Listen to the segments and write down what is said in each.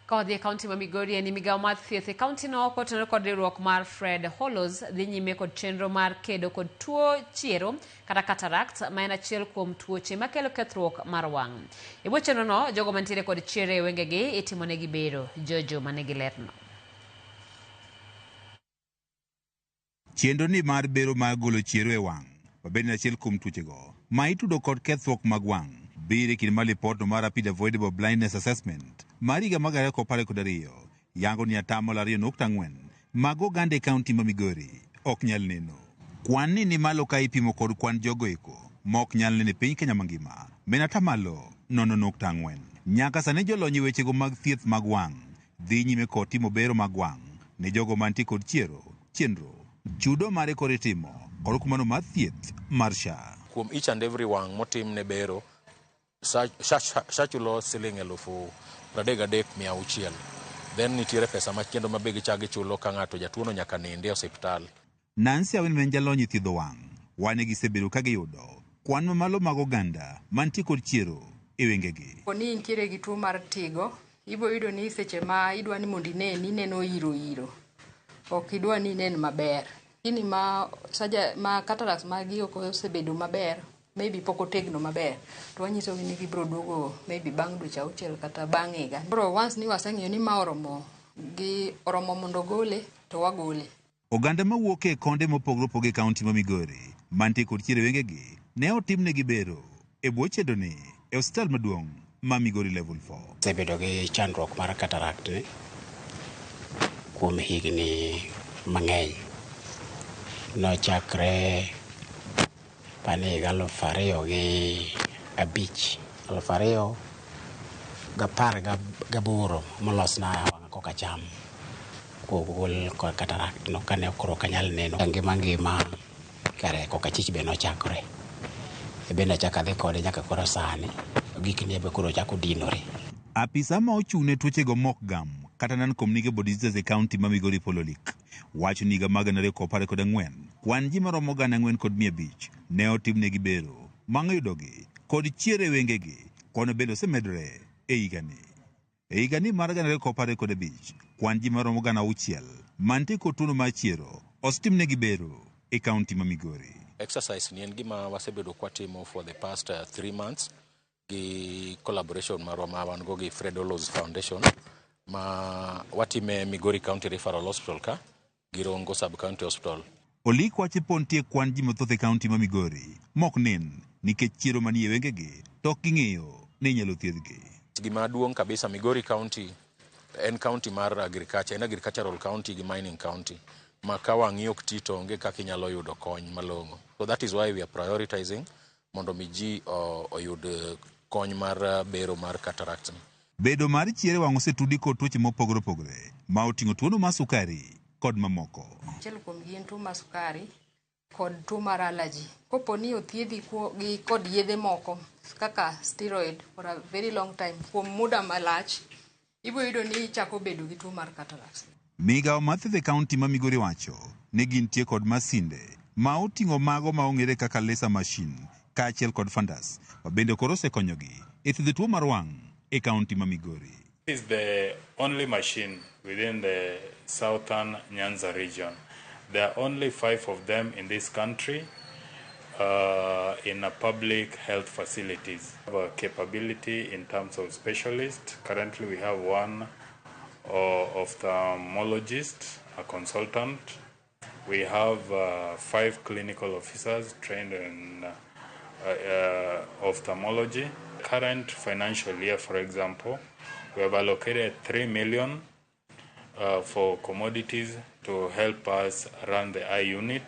Ka wadhi e kaunti ma Migori en ni migawo mar thieth e kauntino kotenore kod riwruok mar Fred Hollows dhi nyime kod chenro mar kedo kod tuo chiero kata cataract ma en achiel kuom tuoche makelo kethruok mar wang'. E bwo chenrono, jogo mantiere kod chiero e wengegi itimonegi bero. Jojo manigi lerno. Chenro ni mar bero mar golo chiero e wang' mabende en achiel kuom tuochego ma itudo kod kethruok mag wang' biro e kinde mar lipot no mar Rapid Avoidable Blindness Assessment mar higa mag 2022 yango ni 2.4% mag oganda e kaunti ma Migori ok nyal neno. Kwan ni ni malo ka ipimo kod kwan jogo eko ma ok nyal neno e piny Kenya mangima men 0.4%. Nyaka sani jolony e wechego mag thieth mag wang' dhi nyime kod timo bero mag wang' ne jogo mantie kod chiero chenro chudo mare koro itimo kod kumano mar thieth mar SHA. Kuom each and every wang' motim ne bero, SHA chulo siling 33,600. Then nitiere pesa machielo ma be gichak gichulo ka ng'ato jatuono nyaka nindi e osiptal. Nancy Awino en jalony e thiedho wang'. Wane gisebedo ka giyudo kwan mamalo mag oganda mantie kod chiero e wengegi. Kapo ni intiere gi tuo mar tigo, ibo yudo ni seche ma idwa ni mondo inen, ineno iro iro. Ok idwa ni inen maber. Lakini ma ma cataracts magi ok osebedo maber, maybe pok otegno maber, to wanyisogi ni gibiro duogo maybe bang' dweche auchiel kata bang' higa. Koro once ni waseng'iyo ni ma oromo gi oromo mondo ogole, to wagole. Oganda mawuok e konde mopogore opogore e kaunti ma Migori mantie kod chiero e wengegi ne otimnegi bero e bwo chenroni e osiptal maduong' ma Migori Level 4. Asebedo gi chandruok mar cataract ni kuom higni mang'eny. Nochakre pani higa 2005, 2018 molosna wang'a koka cham kogol cataract no kane koro ok anyal neno. Ngima ngima kare koka chich be nochakore. Bende achako adhi kode nyaka koro sani. Gikni be koro ochako dinore. Apisa ma ochung' ne tuochego mok gam kata non-communicable diseases e kaunti ma Migori Paul Olik wacho ni higa mag 2014 kwan ji maromo 4,500 ne otimnegi bero bang' yudogi kod chiero e wengegi kwano bende osemedore e higani. E higani mar 2015 kwan ji maromo 6,000 mantie kod tuono mar chiero osetimnegi bero e kaunti ma Migori. Exercise ni en gima wasebedo kwatimo for the past 3 months gi collaboration marwa ma wan go gi Fred Hollows Foundation ma watime Migori County Referral Hospital ka gi Rongo Sub County Hospital. Olik wacho po nitie kwan ji mathoth e kaunti ma Migori mok nen nikech chiero manie wengegi to ok ging'eyo ni inyalo thiedhgi. Gima duong' kabisa Migori County en county mar agriculture, en agricultural county gi mining county ma ka wang'i ok ti to onge kaka inyalo yudo kony malong'o. So that is why we are prioritizing mondo mi ji oyud kony mar bero mar cataract ni. Bedo mar chiero e wang' osetudi kod tuoche mopogore opogore ma oting'o tuono mar sukari kod mamoko. Achiel kuom gi en tuo mar sukari kod tuo mar allergy. Kopo ni othiedhi gi kod yedhe moko kaka steroid for a very long time kuom muda malach, ibo yudo ni ichako bedo gi tuo mar cataracts. Migawo mar thieth e kaunti ma Migori wacho ni gintie kod masinde ma oting'o mago ma ong'ere kaka laser machine kaachiel kod fundus ma bende koro osekonyogi e thiedho tuo mar wang' e kaunti ma Migori. This is the only machine within the southern Nyanza region. There are only 5 of them in this country in a public health facilities. We have a capability in terms of specialists. Currently we have one ophthalmologist, a consultant. We have 5 clinical officers trained in ophthalmology. Current financial year, for example, we have allocated 3 million for commodities to help us run the eye unit.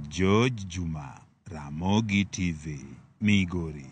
George Juma, Ramogi TV, Migori.